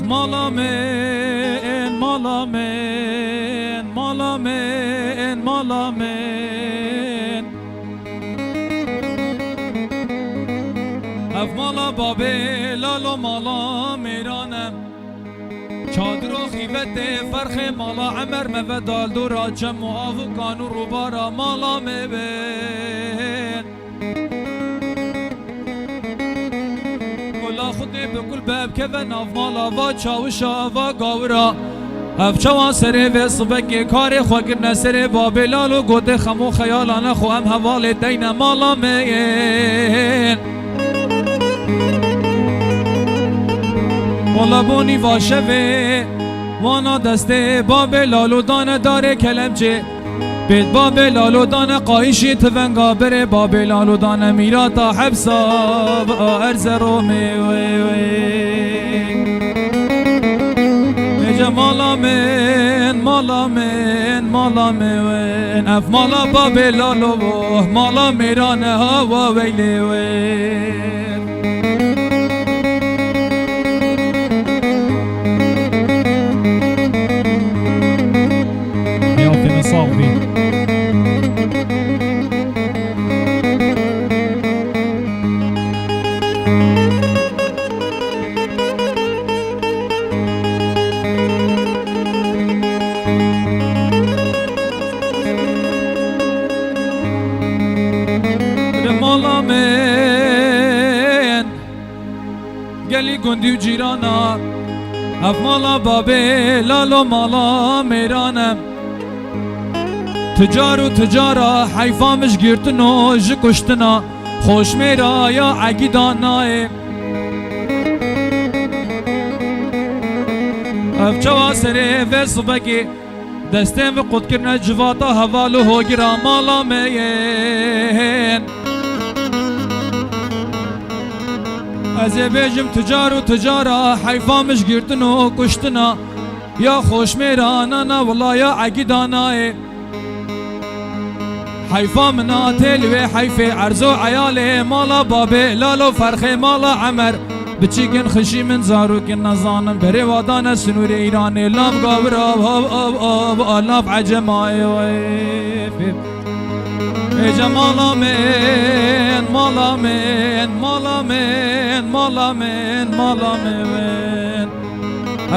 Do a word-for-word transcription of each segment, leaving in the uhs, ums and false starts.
Mala min, mala min, mala min, mala min. Ev mala babê Lalo mala mêran e. Çadir û xîvetê ferxê mala Emer me ve dal dora çem û av û kan û rûbara mala me bên. Kula Xwedê bi kul bebkeve nav mala va çawişa va gawira. Ev çawa serê vê sibekê karê xwe kirine serê babê Lalo gotê xem û xeyalane xwe em hevalê deyne mala me yên. Wala bo nîva şevê wana destê babê Lalo dane darê kelemçê. Pêt babê Lalo dane qayîşî tivenga berê babê Lalo dane mîrata hepsa bi a erze romê wê wê. Êce mala min, mala min, mala min win. Ev mala babê Lalo bo, mala mêrane hawa weylê wê. Hayatê me sax bî. Li mala min, gelî gundî û cîrana, ev mala babê Lalo mala mêran e. Ticar û ticara heyfa min ji girtin û ji kuştina, xoşmêra ya egîda nayê. Ev çawa serê vê sibekê destên vi qut kirine civata heval û hogira mala me yên. Ez ê bêjim ticar û ticara heyfa min ji girtin û kuştina ya xoşmêra nana wila ya egîda nayê. Heyfa min a tê li wê heyfê erzo eyalê mala babê Lalo ferxê mala Emer. Biçîkin xişî min zarokên nezanin berê wa dane sinûrê Îranê lav gavira av av av av a lav ecemayê wê. Êce mala min, mala min, mala min, mala min, mala min.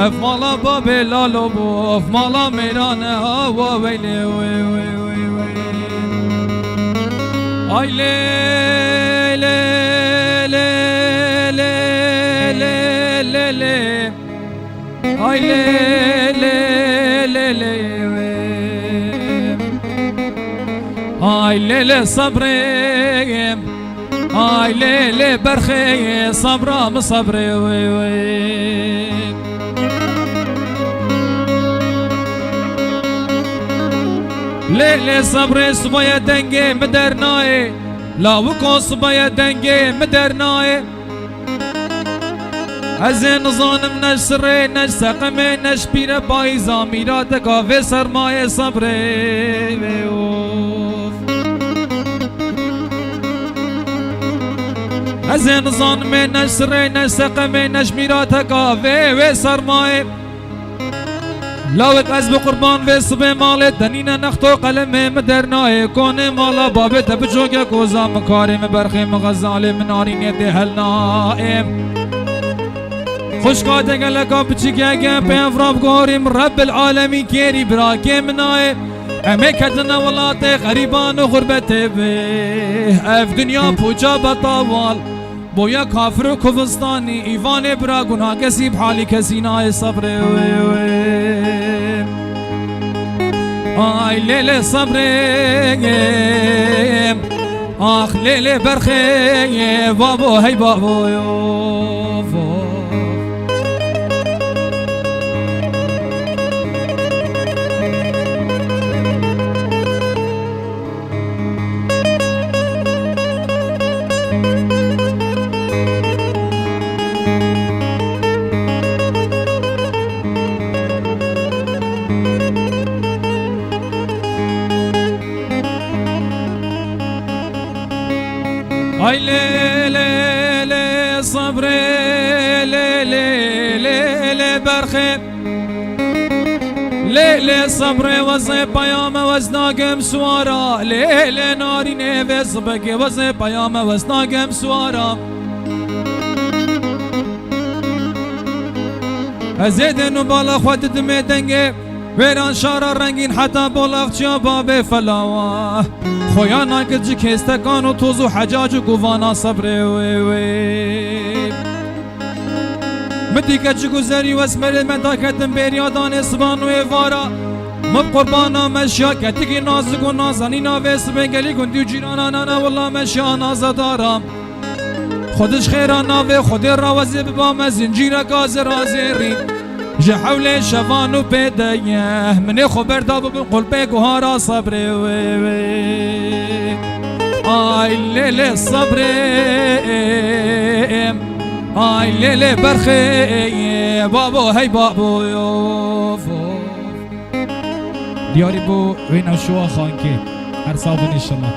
Ev mala babê Lalo bû, ev mala mêrane hawa weylê wê wê wê wê. Ay lê lê lê lê lê lê lê. Ay lê lê lê lê wê. Ay lê lê sebrê. Ay lê lê berxê sabra min sebrê wê wê. Lê lê sebrê sibaye dengê min dernayê. Lawiko sibaye dengê min dernayê. Ez ê nizanim ne ji sirê, ne ji seqemê, ne ji pîre payîza mîrateka vê sermayê sebrê wê of. Ez ê nizanimê ne ji sirê, ne ji seqemê, ne ji mîrateka vê wê sermayê. Lawek ez bi qurban vê sibê malê te nîne nexto qelemê min dernayê. Konê mala babê te biçoke koza min karê min berxê min xezalê min arînê tê helnayê. Xwişka te geleka biçîkeke pê evra bigorî min Rebbil alemî kêrî birakê min nayê. Em ê ketine welatê xerîban û xurbetê bi. Ev dinya pûça betawal. Boya kafir û kuvistanî îvanê bira guna kesî bi halî kesî nayê sebrê wê wê. Ay lê lê sebrê. Ax lê lê berxê. Babo hey babo yo. Ay lê lê lê sebrê lê lê lê lê Berxê. Lê lê sebrê wezê peyame wez nagem suwara. Lê lê narînê vê zibekê wezê peyame wez nagem suwara. Ez ê dên û bala xwe didimê dengê wêran şara rengîn heta bolaxçiya bavê felawa. Xoya nakir ji kêstekan û toz û hecac û guvana sebrê wê wê. Min dî keçik û zerî û esmerê me daketin bêriya danê siban û êvara. Min qurbana meşiya ketikî nazik û nazanîna vê sibê gelî gundî û cîrana nana willa meşiya nazedara. Xwedê ji xêra navê Xwedê rawezê biba me zincîreka zirazêrî. Ji hewlê şevan û pê de ye. Minê xwe berda bibin qulpê guhara sebrê wê wê. Ay lê lê sebrê. Ay lê lê berxê. Babo hey babo yo. Diyarî bû wêna şowa xankê. Her sax bin inşallah.